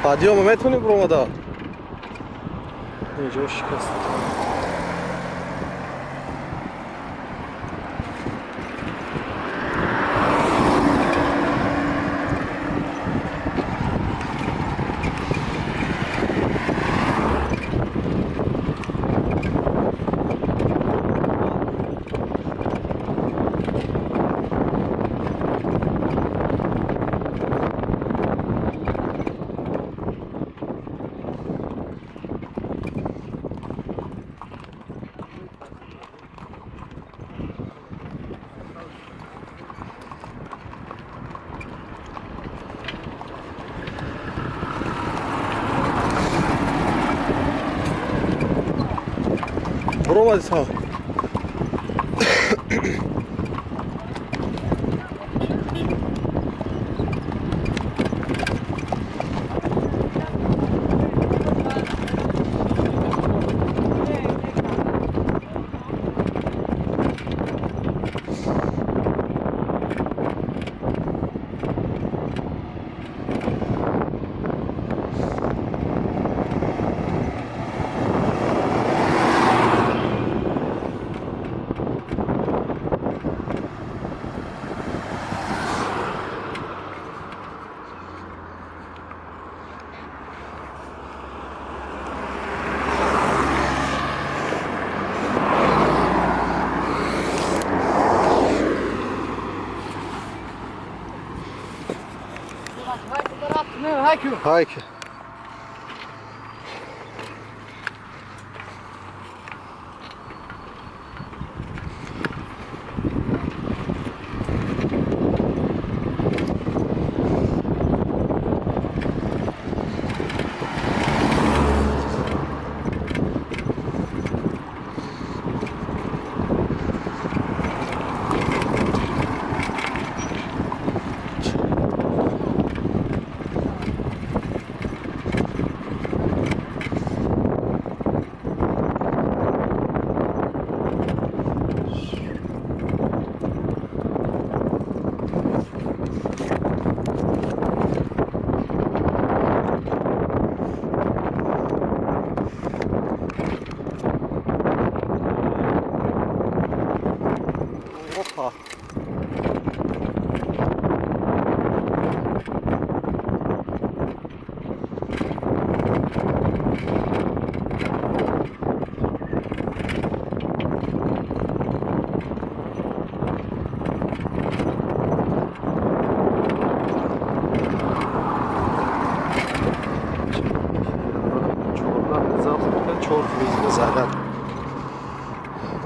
Подъёма метавонӣ биромада? Инҷо шикаст. Бромадиса. Хайки. Опа.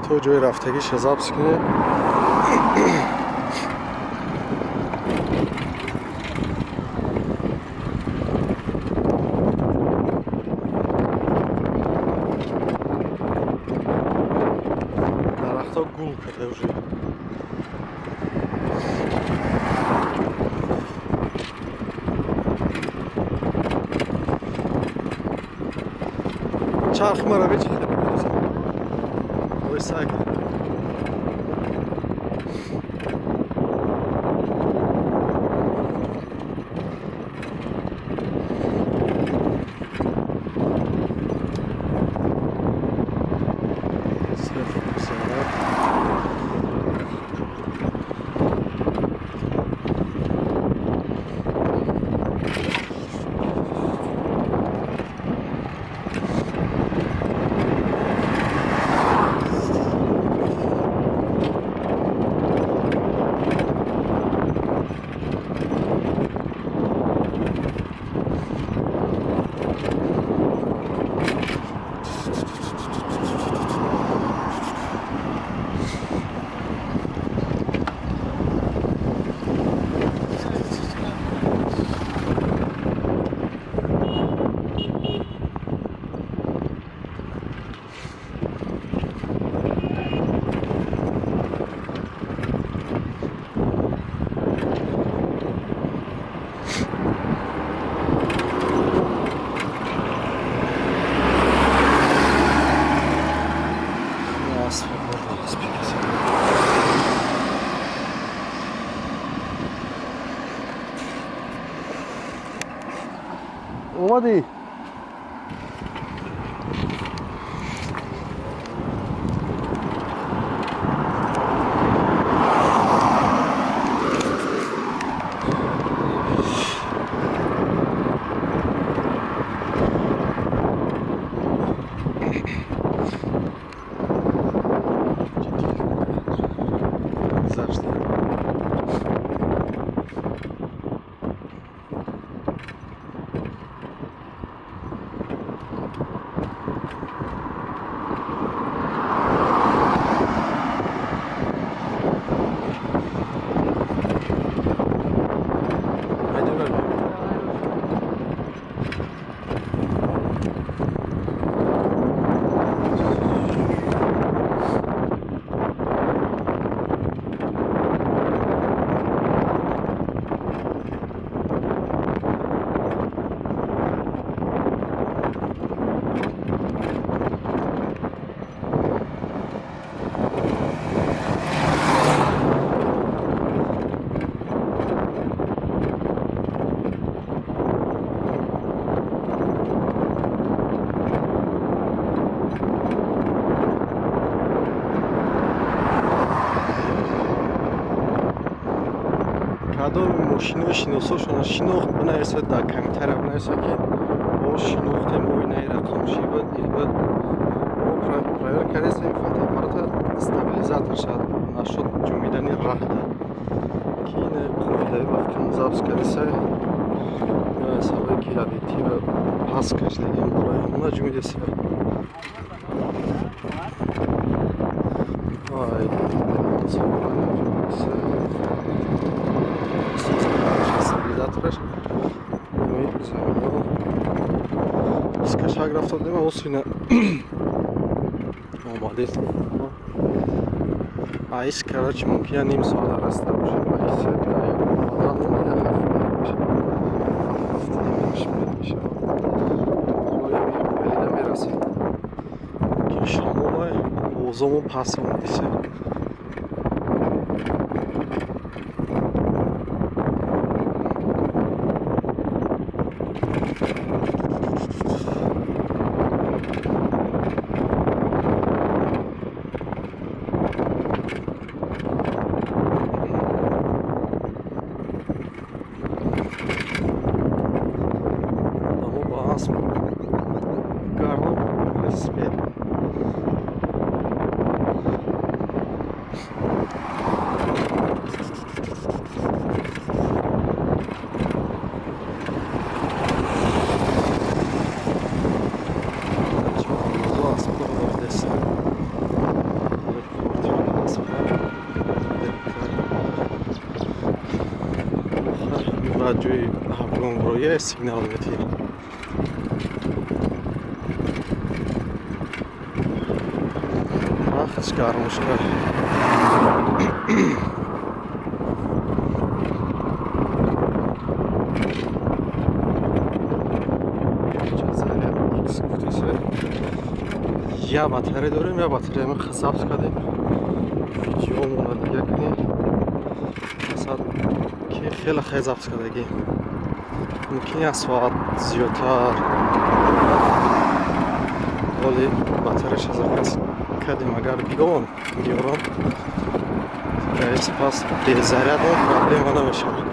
То ҷои рафтагиша запис кунем. Дарахтҳо гул карда уже. Чархи мара бечи. Ой, Омадӣ? Кадом мошинои шиносошона шинохт, бинависад дар комментария, бинависад, ки мо шинохтем, мо инаи рақам шибад ибад. Мо проверка кардем, фотоаппарата стабилизатор шад нашуд ҷумидани раҳда, ки ина қоидаи вақти запись кардисай, сабаби ки объектива паст кашидагиам, барои ҳамона ҷумидеса. Ай, стабилизатораш скашак рафта будем, осина омадем. Аис, короче, мумкин ним соат раста бошем. Аис мерасем, мумкин шамолай овозомон пас омадиса. Ҷои ҳавгонбурӯя сигнал метиҳад. Вақтш гармушка. Я батарея дорем, я батарея мы запись кардем. Видеомона дига кунем. Масалан, ки хеле хеле запись кардагӣ. Мумкин як соат зиёдтар. Вале батареяша заказ кардем, агар биён, биёрам. Пас безарядом проблема намешавад.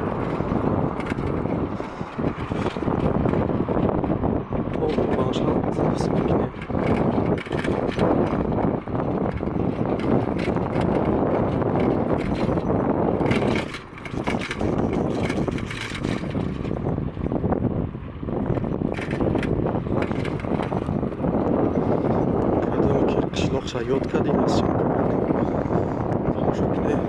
Запись мекунем. Кадоме ки қишлоқша ёд кардем, аз тамошо кунем.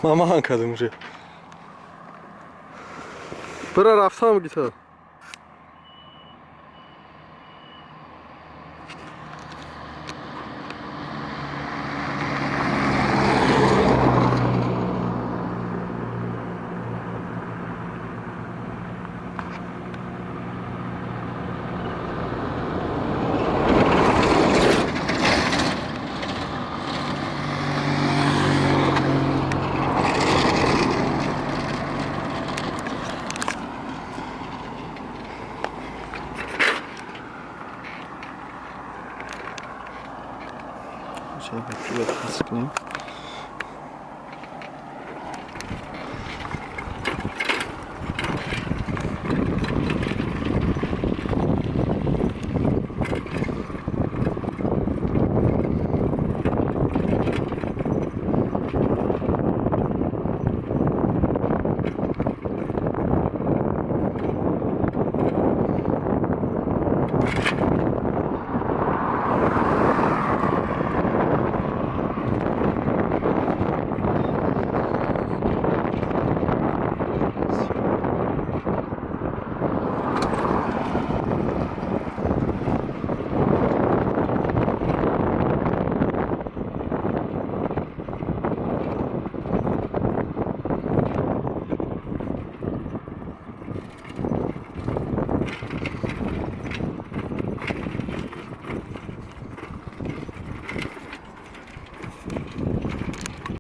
Ман маҳан кардам уже. Бира рафтам гита. Пас кунем.